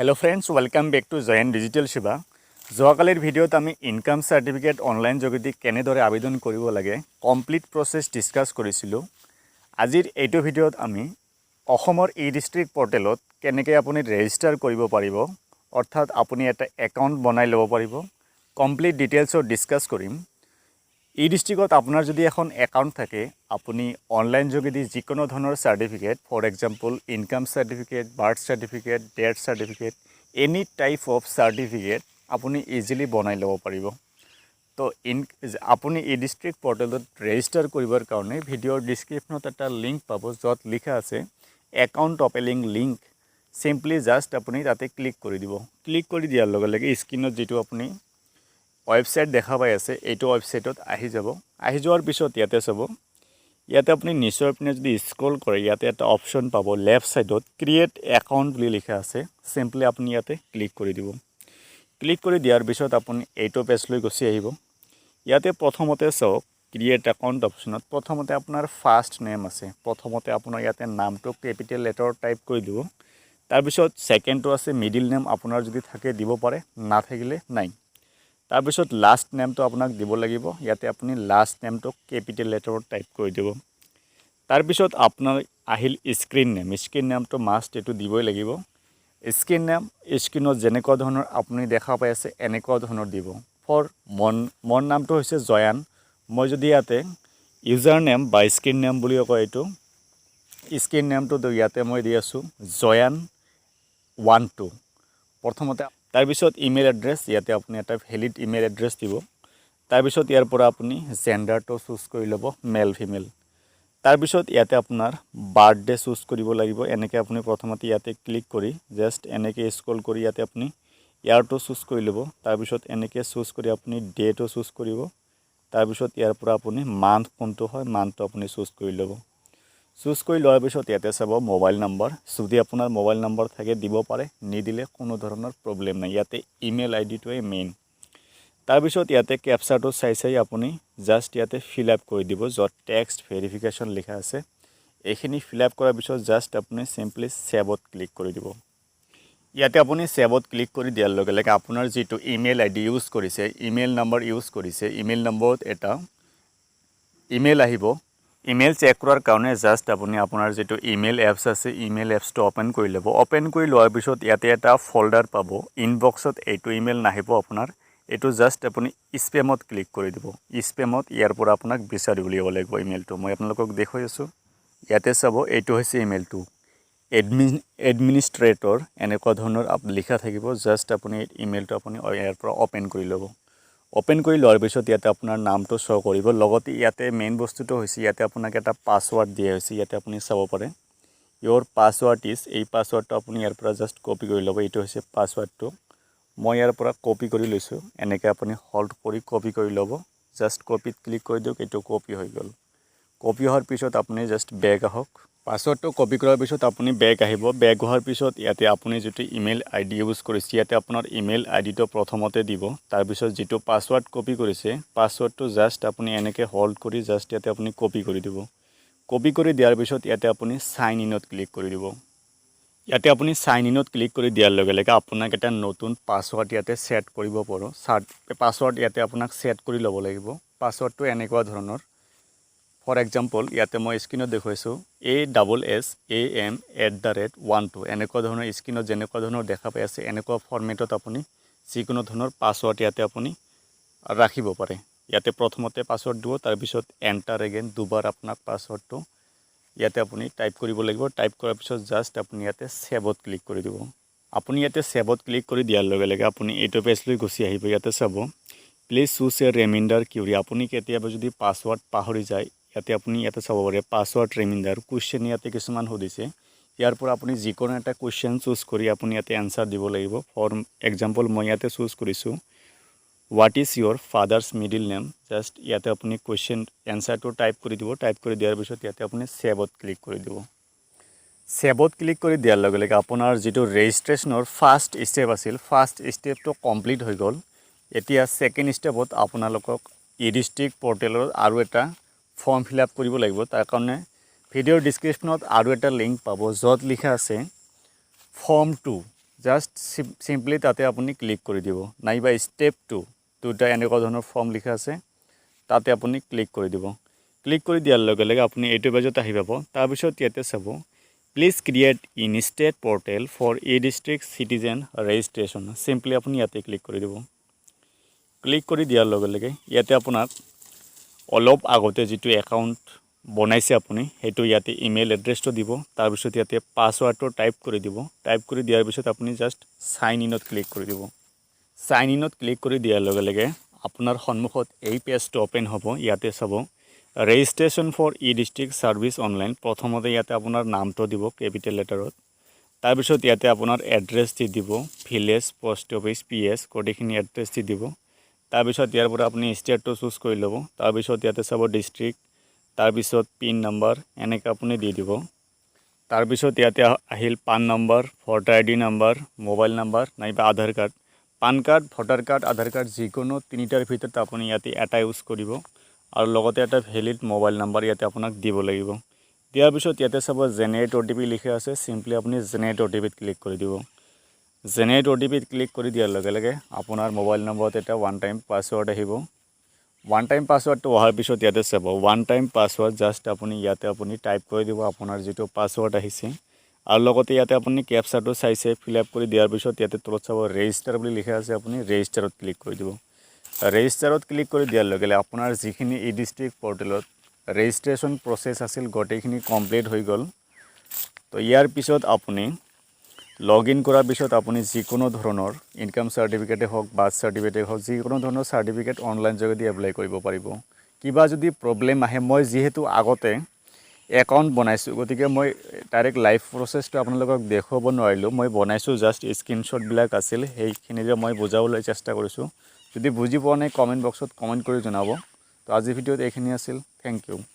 Hello friends, welcome back to Jayan digital সেৱা। যোৱাকালিৰ ভিডিঅ'ত আমি ইনকাম চাৰ্টিফিকেট অনলাইন যোগেদি কেনেদৰে আবেদন কৰিব লাগে, কমপ্লিট প্ৰচেছ ডিছকাছ কৰিছিলোঁ। আজিৰ এইটো ভিডিঅ'ত আমি অসমৰ ই ডিষ্ট্ৰিক্ট পৰ্টেলত কেনেকৈ আপুনি ৰেজিষ্টাৰ কৰিব পাৰিব, অৰ্থাৎ আপুনি এটা একাউণ্ট বনাই ল'ব পাৰিব, কমপ্লিট ডিটেইলছত ডিছকাছ কৰিম। ই ডিষ্ট্ৰিক্টত আপোনাৰ যদি এখন একাউণ্ট থাকে, আপুনি অনলাইন যোগেদি যিকোনো ধৰণৰ certificate, for example, income certificate, birth certificate, death certificate, any type of certificate আপুনি ইজিলি বনাই ল'ব পাৰিব। তো আপুনি ই ডিষ্ট্ৰিক্ট পৰ্টেলত ৰেজিষ্টাৰ কৰিবৰ কাৰণে ভিডিঅ'ৰ ডিছক্ৰিপশ্যনত এটা লিংক পাব, য'ত লিখা আছে account opening link. Simply just আপুনি তাতে ক্লিক কৰি দিব। ক্লিক কৰি দিয়াৰ লগে লগে স্ক্ৰীণত যিটো আপুনি ৱেবছাইট দেখা পাই আছে, এইটো ৱেবছাইটত আহি যাব। আহি যোৱাৰ পিছত ইয়াতে চাব, ইয়াতে আপুনি নিচৰ পিনে যদি স্ক্ৰল কৰে, ইয়াতে এটা অপশ্যন পাব, লেফ্ট ছাইডত ক্ৰিয়েট একাউণ্ট বুলি লিখা আছে। চিম্পলি আপুনি ইয়াতে ক্লিক কৰি দিব। ক্লিক কৰি দিয়াৰ পিছত আপুনি এইটো পেজলৈ গুচি আহিব। ইয়াতে প্ৰথমতে চাওক, ক্ৰিয়েট একাউণ্ট অপশ্যনত প্ৰথমতে আপোনাৰ ফাৰ্ষ্ট নেম আছে। প্ৰথমতে আপোনাৰ ইয়াতে নামটো কেপিটেল লেটাৰত টাইপ কৰি দিব। তাৰপিছত ছেকেণ্ডটো আছে মিডিল নেম, আপোনাৰ যদি থাকে দিব পাৰে, নাথাকিলে নাই। তাৰপিছত লাষ্ট নেমটো আপোনাক দিব লাগিব। ইয়াতে আপুনি লাষ্ট নেমটো কেপিটেল লেটাৰত টাইপ কৰি দিব। তাৰপিছত আপোনাৰ আহিল স্ক্ৰীণ নেম। স্ক্ৰীণ নেমটো মাষ্ট, এইটো দিবই লাগিব। স্ক্ৰীণ নেম স্ক্ৰীণত যেনেকুৱা ধৰণৰ আপুনি দেখা পাই আছে, এনেকুৱা ধৰণৰ দিব। ফৰ মোৰ নামটো হৈছে জয়ান। মই যদি ইয়াতে ইউজাৰ নেম বা স্ক্ৰীণ নেম বুলিও কয়, এইটো স্ক্ৰীণ নেমটো ইয়াতে মই দি আছোঁ জয়ান 12 প্ৰথমতে। তাৰপিছত ইমেইল এড্ৰেছ, ইয়াতে আপুনি এটা ভেলিড ইমেইল এড্ৰেছ দিব। তাৰপিছত ইয়াৰ পৰা আপুনি জেণ্ডাৰটো চুজ কৰি ল'ব, মেল, ফিমেল। তাৰপিছত ইয়াতে আপোনাৰ বাৰ্থডে চুজ কৰিব লাগিব। এনেকৈ আপুনি প্ৰথমতে ইয়াতে ক্লিক কৰি জাষ্ট এনেকৈ স্ক্ৰল কৰি ইয়াতে আপুনি ইয়াৰটো চুজ কৰি ল'ব। তাৰপিছত এনেকৈ চুজ কৰি আপুনি ডেটো চুজ কৰিব। তাৰপিছত ইয়াৰ পৰা আপুনি মান্থ কোনটো হয়, মান্থটো আপুনি চুজ কৰি ল'ব। চুজ কৰি লোৱাৰ পিছত ইয়াতে চাব মোবাইল নম্বৰ। যদি আপোনাৰ মোবাইল নম্বৰ থাকে দিব পাৰে, নিদিলে কোনো ধৰণৰ প্ৰব্লেম নাই। ইয়াতে ইমেইল আই ডিটোৱে মেইন। তাৰপিছত ইয়াতে কেপচাৰটো চাই চাই আপুনি জাষ্ট ইয়াতে ফিল আপ কৰি দিব, য'ত টেক্সট ভেৰিফিকেশ্যন লিখা আছে। এইখিনি ফিল আপ কৰাৰ পিছত জাষ্ট আপুনি চিম্পলি ছেভত ক্লিক কৰি দিব। ইয়াতে আপুনি ছেভত ক্লিক কৰি দিয়াৰ লগে লগে আপোনাৰ যিটো ইমেইল আই ডি ইউজ কৰিছে, ইমেইল নম্বৰ ইউজ কৰিছে, ইমেইল নম্বৰত এটা ইমেইল আহিব। ইমেইল চেক কৰাৰ কাৰণে জাষ্ট আপুনি আপোনাৰ যিটো ইমেইল এপছ আছে, ইমেইল এপছটো অ'পেন কৰি ল'ব। অ'পেন কৰি লোৱাৰ পিছত ইয়াতে এটা ফ'ল্ডাৰ পাব। ইনবক্সত এইটো ইমেইল নাহিব আপোনাৰ। এইটো জাষ্ট আপুনি স্পেমত ক্লিক কৰি দিব। স্পেমত ইয়াৰ পৰা আপোনাক বিচাৰি উলিয়াব লাগিব ইমেইলটো। মই আপোনালোকক দেখুৱাই আছোঁ। ইয়াতে চাব, এইটো হৈছে ইমেইলটো। এডমিনিষ্ট্ৰেটৰ এনেকুৱা ধৰণৰ লিখা থাকিব। জাষ্ট আপুনি ইমেইলটো আপুনি ইয়াৰ পৰা অ'পেন কৰি ল'ব। অ'পেন কৰি লোৱাৰ পিছত ইয়াতে আপোনাৰ নামটো শ্ব' কৰিব। লগতে ইয়াতে মেইন বস্তুটো হৈছে, ইয়াতে আপোনাক এটা পাছৱাৰ্ড দিয়া হৈছে। ইয়াতে আপুনি চাব পাৰে, "Your password is", এই পাছৱাৰ্ডটো আপুনি ইয়াৰ পৰা জাষ্ট কপি কৰি ল'ব। এইটো হৈছে পাছৱাৰ্ডটো। মই ইয়াৰ পৰা কপি কৰি লৈছোঁ। এনেকৈ আপুনি হল্ড কৰি কপি কৰি ল'ব। জাষ্ট কপিত ক্লিক কৰি দিয়ক, এইটো কপি হৈ গ'ল। কপি হোৱাৰ পিছত আপুনি জাষ্ট বেক আহক। পাছৱৰ্ডটো কপি কৰাৰ পিছত আপুনি বেক আহিব। বেক হোৱাৰ পিছত ইয়াতে আপুনি যিটো ইমেইল আই ডি ইউজ কৰিছে, ইয়াতে আপোনাৰ ইমেইল আই ডিটো প্ৰথমতে দিব। তাৰপিছত যিটো পাছৱাৰ্ড কপি কৰিছে, পাছৱৰ্ডটো জাষ্ট আপুনি এনেকৈ হল্ড কৰি জাষ্ট ইয়াতে আপুনি কপি কৰি দিব। কপি কৰি দিয়াৰ পিছত ইয়াতে আপুনি চাইন ইনত ক্লিক কৰি দিব। ইয়াতে আপুনি চাইন ইনত ক্লিক কৰি দিয়াৰ লগে লগে আপোনাক এটা নতুন পাছৱৰ্ড ইয়াতে ছেট কৰিব পাৰোঁ। পাছৱৰ্ড ইয়াতে আপোনাক ছেট কৰি ল'ব লাগিব। পাছৱৰ্ডটো এনেকুৱা ধৰণৰ, ফৰ এক্সাম্পল, ইয়াতে মই স্ক্ৰীণত দেখুৱাইছোঁ, ASSAM@12। এনেকুৱা ধৰণৰ স্ক্ৰীণত যেনেকুৱা ধৰণৰ দেখা পাই আছে, এনেকুৱা ফৰ্মেটত আপুনি যিকোনো ধৰণৰ পাছৱৰ্ড ইয়াতে আপুনি ৰাখিব পাৰে। ইয়াতে প্ৰথমতে পাছৱৰ্ড দিব, তাৰপিছত এণ্টাৰ এগেইন, দুবাৰ আপোনাক পাছৱৰ্ডটো ইয়াতে আপুনি টাইপ কৰিব লাগিব। টাইপ কৰাৰ পিছত জাষ্ট আপুনি ইয়াতে ছেভত ক্লিক কৰি দিব। আপুনি ইয়াতে ছেভত ক্লিক কৰি দিয়াৰ লগে লগে আপুনি এইটো পেজলৈ গুচি আহিব। ইয়াতে চাব, "Please choose a reminder query"। আপুনি কেতিয়াবা যদি পাছৱৰ্ড পাহৰি যায়, ইয়াতে আপুনি ইয়াতে চাব পাৰে, পাছৱৰ্ড ৰিমাইণ্ডাৰ কুৱেশ্যন ইয়াতে কিছুমান সুধিছে। ইয়াৰ পৰা আপুনি যিকোনো এটা কুৱেশ্যন চুজ কৰি আপুনি ইয়াতে এনচাৰ দিব লাগিব। ফৰ এক্সাম্পল, মই ইয়াতে চুজ কৰিছোঁ, "What is your father's middle name?" Just ইয়াতে আপুনি কুৱেশ্যন এনচাৰটো টাইপ কৰি দিব। টাইপ কৰি দিয়াৰ পিছত ইয়াতে আপুনি ছেভত ক্লিক কৰি দিব। ছেভত ক্লিক কৰি দিয়াৰ লগে লগে আপোনাৰ যিটো ৰেজিষ্ট্ৰেশ্যনৰ ফাৰ্ষ্ট ষ্টেপ আছিল, ফাৰ্ষ্ট ষ্টেপটো কমপ্লিট হৈ গ'ল। এতিয়া ছেকেণ্ড ষ্টেপত আপোনালোকক ই ডিষ্ট্ৰিক্ট পৰ্টেলৰ আৰু এটা ফৰ্ম ফিল আপ কৰিব লাগিব। তাৰ কাৰণে ভিডিঅ'ৰ ডিছক্ৰিপশ্যনত আৰু এটা লিংক পাব, য'ত লিখা আছে ফৰ্ম 2। জাষ্ট চিম্পলি তাতে আপুনি ক্লিক কৰি দিব। নাইবা ষ্টেপ টু, দুটা এনেকুৱা ধৰণৰ ফৰ্ম লিখা আছে, তাতে আপুনি ক্লিক কৰি দিব। ক্লিক কৰি দিয়াৰ লগে লগে আপুনি এইটো পেজত আহি পাব। তাৰপিছত ইয়াতে চাব, "Please create in state portal for e district citizen registration." Simply আপুনি ইয়াতে ক্লিক কৰি দিব। ক্লিক কৰি দিয়াৰ লগে লগে ইয়াতে আপোনাক অলপ আগতে যিটো একাউণ্ট বনাইছে আপুনি, সেইটো ইয়াতে ইমেইল এড্ৰেছটো দিব। তাৰপিছত ইয়াতে পাছৱাৰ্ডটো টাইপ কৰি দিব। টাইপ কৰি দিয়াৰ পিছত আপুনি জাষ্ট চাইন ইনত ক্লিক কৰি দিব। চাইন ইনত ক্লিক কৰি দিয়াৰ লগে লগে আপোনাৰ সন্মুখত এই পেজটো অ'পেন হ'ব। ইয়াতে চাব, "Registration for e district service online"। প্ৰথমতে ইয়াতে আপোনাৰ নামটো দিব কেপিটেল লেটাৰত। তাৰপিছত ইয়াতে আপোনাৰ এড্ৰেছ দি দিব, ভিলেজ, পষ্ট অফিচ, PS, গোটেইখিনি এড্ৰেছ দি দিব। তাৰপিছত ইয়াৰ পৰা আপুনি ষ্টেটটো চুজ কৰি ল'ব। তাৰপিছত ইয়াতে চাব ডিষ্ট্ৰিক্ট, তাৰপিছত পিন নাম্বাৰ, এনেকৈ আপুনি দি দিব। তাৰপিছত ইয়াতে আহিল পান number, voter ID number, mobile number নাইবা আধাৰ card. PAN card, voter card, আধাৰ কাৰ্ড, যিকোনো তিনিটাৰ ভিতৰত আপুনি ইয়াতে এটা ইউজ কৰিব আৰু লগতে এটা ভেলিড মোবাইল নাম্বাৰ ইয়াতে আপোনাক দিব লাগিব। দিয়াৰ পিছত ইয়াতে চাব, জেনেৰেট অ'টিপি লিখা আছে। চিম্পলি আপুনি জেনেৰেট অ'টিপিত ক্লিক কৰি দিব। জেনেৰেট অ'টিপিত ক্লিক কৰি দিয়াৰ লগে লগে আপোনাৰ মোবাইল নম্বৰত এটা ওৱান টাইম পাছৱৰ্ড আহিব। ওৱান টাইম পাছৱৰ্ডটো অহাৰ পিছত ইয়াতে চাব, ওৱান টাইম পাছৱৰ্ড, জাষ্ট আপুনি ইয়াতে আপুনি টাইপ কৰি দিব আপোনাৰ যিটো পাছৱৰ্ড আহিছে। আৰু লগতে ইয়াতে আপুনি কেপচাটো চাইছে, ফিল আপ কৰি দিয়াৰ পিছত ইয়াতে তলত চাব, ৰেজিষ্টাৰ বুলি লিখা আছে। আপুনি ৰেজিষ্টাৰত ক্লিক কৰি দিব। ৰেজিষ্টাৰত ক্লিক কৰি দিয়াৰ লগে লগে আপোনাৰ যিখিনি ই ডিষ্ট্ৰিক্ট পৰ্টেলত ৰেজিষ্ট্ৰেশ্যন প্ৰচেছ আছিল, গোটেইখিনি কমপ্লিট হৈ গ'ল। তো ইয়াৰ পিছত আপুনি লগ ইন কৰাৰ পিছত আপুনি যিকোনো ধৰণৰ ইনকাম চাৰ্টিফিকেটেই হওক, বাৰ্থ চাৰ্টিফিকেটেই হওক, যিকোনো ধৰণৰ চাৰ্টিফিকেট অনলাইন যোগেদি এপ্লাই কৰিব পাৰিব। কিবা যদি প্ৰব্লেম আহে, মই যিহেতু আগতে একাউণ্ট বনাইছোঁ, গতিকে মই ডাইৰেক্ট লাইভ প্ৰচেছটো আপোনালোকক দেখুৱাব নোৱাৰিলোঁ। মই বনাইছোঁ, জাষ্ট স্ক্ৰীনশ্বটবিলাক আছিল, সেইখিনিৰে মই বুজাবলৈ চেষ্টা কৰিছোঁ। যদি বুজি পোৱা নাই, কমেণ্ট বক্সত কমেণ্ট কৰি জনাব। তো আজিৰ ভিডিঅ'ত এইখিনি আছিল। Thank U.